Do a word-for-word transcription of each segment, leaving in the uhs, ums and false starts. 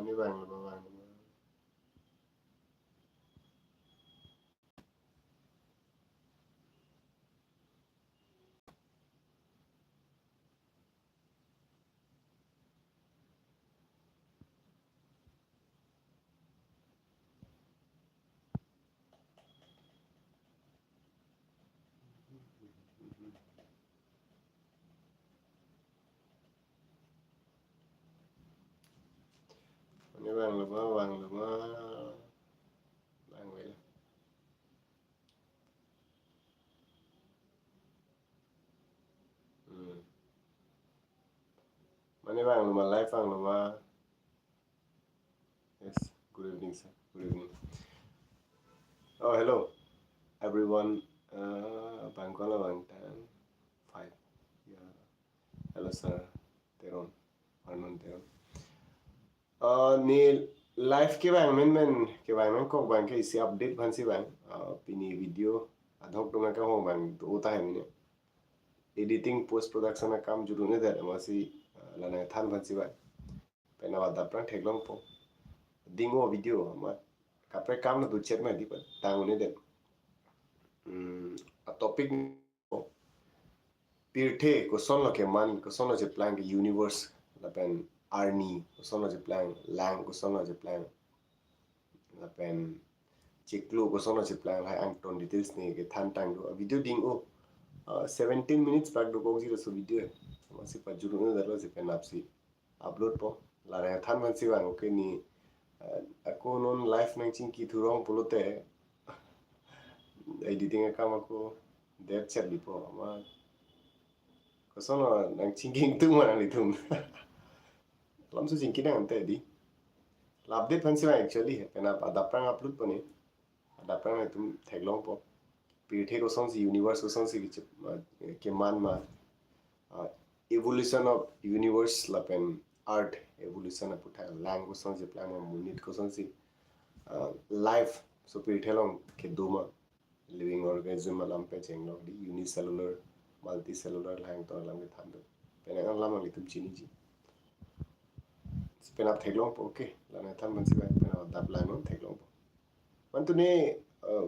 Mane vanglo ma, vanglo ma. Mane vanglo ma, vanglo ma. Vanglo. Hmm. Mane vanglo ma, live vanglo ma. Yes, good evening, sir. Good evening. Oh, hello, everyone. Uh, vang ko-an lo, vang tan five. Yeah. Hello, sir. Teron. Arnon Teron. Uh, ne live kevang menmen, kevang menkok abang ke isi update aphansi vang. Uh, pini video adhok doma kahong abang do tahai mene. Editing, post production akam juru-un-edet amatsi, uh, la nangthan aphansi vang. Penap adap rang theklongpo. Ding-o video amat kaprek akam na do chet ma di patang un-edet. Hmm, a topic pirthe kosonlo keman, kosonlo cheplang ke, universe lapen arni kosonlo cheplang, lang kosonlo cheplang, lapen chiklo kosonlo cheplang, lahai angton details ne kethan tang do. A video ding-o, uh, seventeen minutes bak dokokji laso video. Amatsi pajuru-un-edetlo si penapsi upload po. La nangthan aphansi vang, okay, ne, uh, ako non live nangchingki thurong pulote editing akam ako det chet lipo, ama kosonlo nangchingki ingtung ma nanglitum. Alam so chingki nang ante di. La update aphansi vang actually, penap adap rang upload po ne. Adap rang itum theklongpo. Pirthe kosonsi, universe kosonsi kechep, uh, keman ma. Uh, evolution of universe lapen earth evolution aputhak, lang kosonsi cheplang ma, monit kosonsi, uh, life so pirthe along kedo ma, living organism alam pachenglo di, unicellular, multicellular, lang to alam kethan do. Penang alam nanglitum chiniji. Penap theklongpo, okay. La nangthan aphansi vang, penap adap lang non theklongpo. Mane tuni, uh,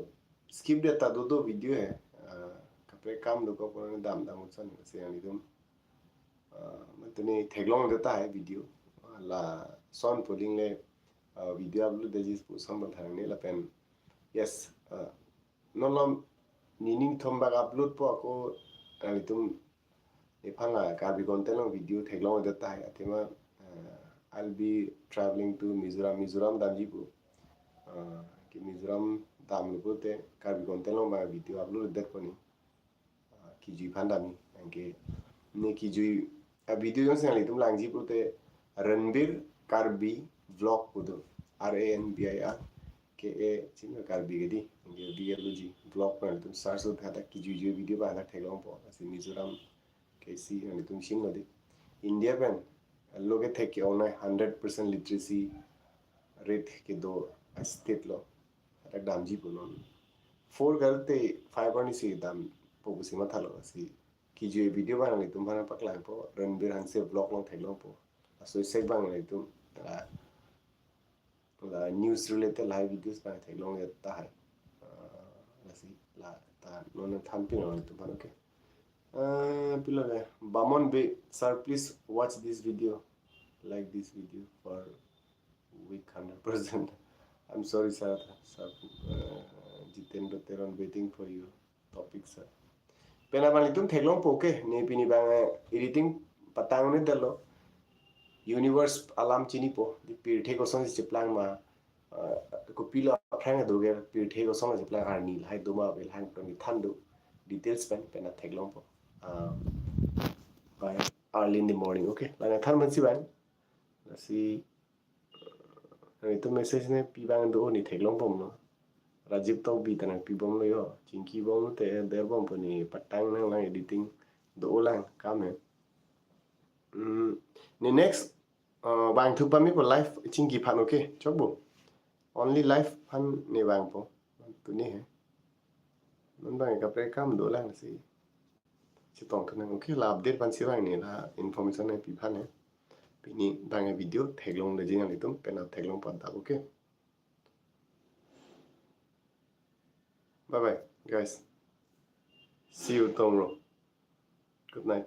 skip det ta dodo video he. Uh, kaprek akam dokok pon damdam unsan si nanglitum. Uh, mane tuni theklongdet tahai video. Uh, lason puling le, uh, video upload detji pu ason bang thangne lapen. Yes, uh, non lo nining thom bak upload po ako, uh, nanglitum nephan la Karbi content along video theklongdet tahai, athema, uh, I'll be traveling to Mizoram, Mizoram damji pu. Uh, ke Mizoram damlo pulote Karbi content along bang video upload detpo ne. Uh, kejui aphan damji, anke ne kejui a video jongsi nanglitum langji pulote Ranbir Karbi Vlog pu do, R A N B I R K A, chin Karbi ke di, anke V L O G, vlog pu nanglitum search lo, hadak kejuijui video abang hadak theklongpo, lasi Mizoram ke isi nanglitum chinilo di. India pen lo kethek ke-ongnei, hundred percent literacy rate kedo a-state lo. Hadak damji pu non. Four kali te five arnisi dampo pusi mathalo, lasi kejui video abang nanglitum aphan paklangpo, Ranbir Hanse Vlog along theklongpo. Laso asek abang nanglitum, ah, la news related lahai videos abang theklongdet tahai. Ah, lasi la ta non nangthan pin nanglitum aphan, okay. Ah, pilo ke, Bamon Bey, sir, please watch this video, like this video for weak hundred percent. I'm sorry, sir. Sir, uh, Jitendra Teron waiting for you. Topic, sir. Penap nanglitum theklongpo, okay. Ne pini abang, eh, editing patang un-edetlo. Universe alam chinipo. Di pirthe kosonsi cheplang ma. Uh, kopilo aphrang do ke, pirthe kosonlo cheplang, arni lahai do ma, ave, hang tong kethan do. Details pen, penap theklongpo. Uh, by early in the morning, okay. La nangthan aphansi vang. Lasi nanglitum message ne pi abang do, ne theklong bomlo. Rajiv Tokbi ta nangpi bomlo jo. Chingki bomlo te der bompo, ne patang nanglang, editing do lang kam he. Hmm, ne next, uh, vangthu pame po live chingki aphan, okay. Chokpo. Only live aphan ne vangpo. Tuni he. Non abang kaprek akam do lang si. Chetong thu nang, okay, la update aphansi vang ne, la information nangpi aphan he. Pini tang a-video theklongleji nanglitum, penap theklong pon tha, okay? Bye bye, guys. See you tomorrow. Good night.